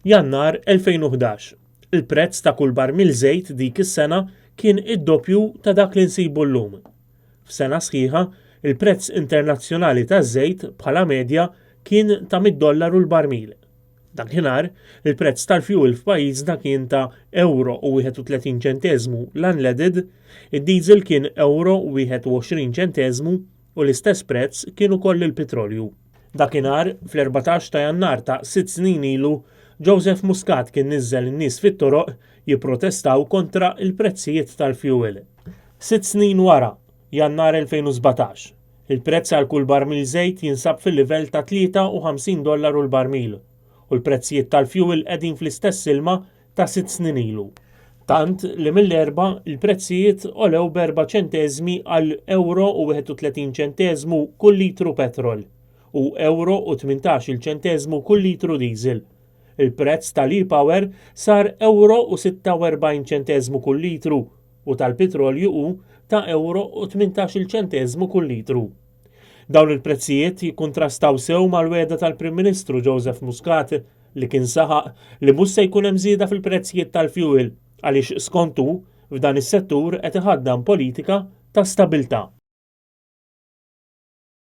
Jannar 2011. Il-prezz ta' kull barmil żejt dik is-sena kien id-doppju ta' dak li nsibu llum. F'sena sħiħa, il-prezz internazzjonali taż-żejt bħala medja kien ta' mid-dollaru l-barmil. Dakinhar, il-prezz tal-fjuwil f'pajjiżna kien ta' ewro u 31 ċenteżmu l-unleaded, id-diesel kien ewro 21 ċenteżmu u l-istess prezz kien ukoll il-pitrolju. Dakinhar, fl-14 ta' Jannar ta' sitt snin ilu, Joseph Muscat kien niżżel in-nies fit-toroq jipprotestaw kontra l-prezzijiet tal-fjuwil. Sitt snin wara, Jannar 2017, il-prezz għal kull barmil żejt jinsab fil-livell ta' 53 dollaru l-barmil u l-prezzijiet tal-fjuwil qegħdin fl-istess ilma ta' sitt snin ilu. Tant li mill-Erbgħa l-prezzijiet għolew b'erba' ċenteżmi għal ewro u 31 ċenteżmu kull litru petrol u ewro u 18-il ċenteżmu kull litru diesel. Il-prezz tal-e-power sar ewro u 46 ċenteżmu kull litru u tal-pitrolju hu ta' ewro u 18-il ċenteżmu kull litru. Dawn il-prezzijiet jikkuntrastaw sew mal-wegħda tal-Prim Ministru Joseph Muscat li kien saħaq li mhux se jkun hemm żieda fil-prezzijiet tal-fjuwil għaliex skont hu f'dan is-settur qed iħaddan politika ta' stabilità.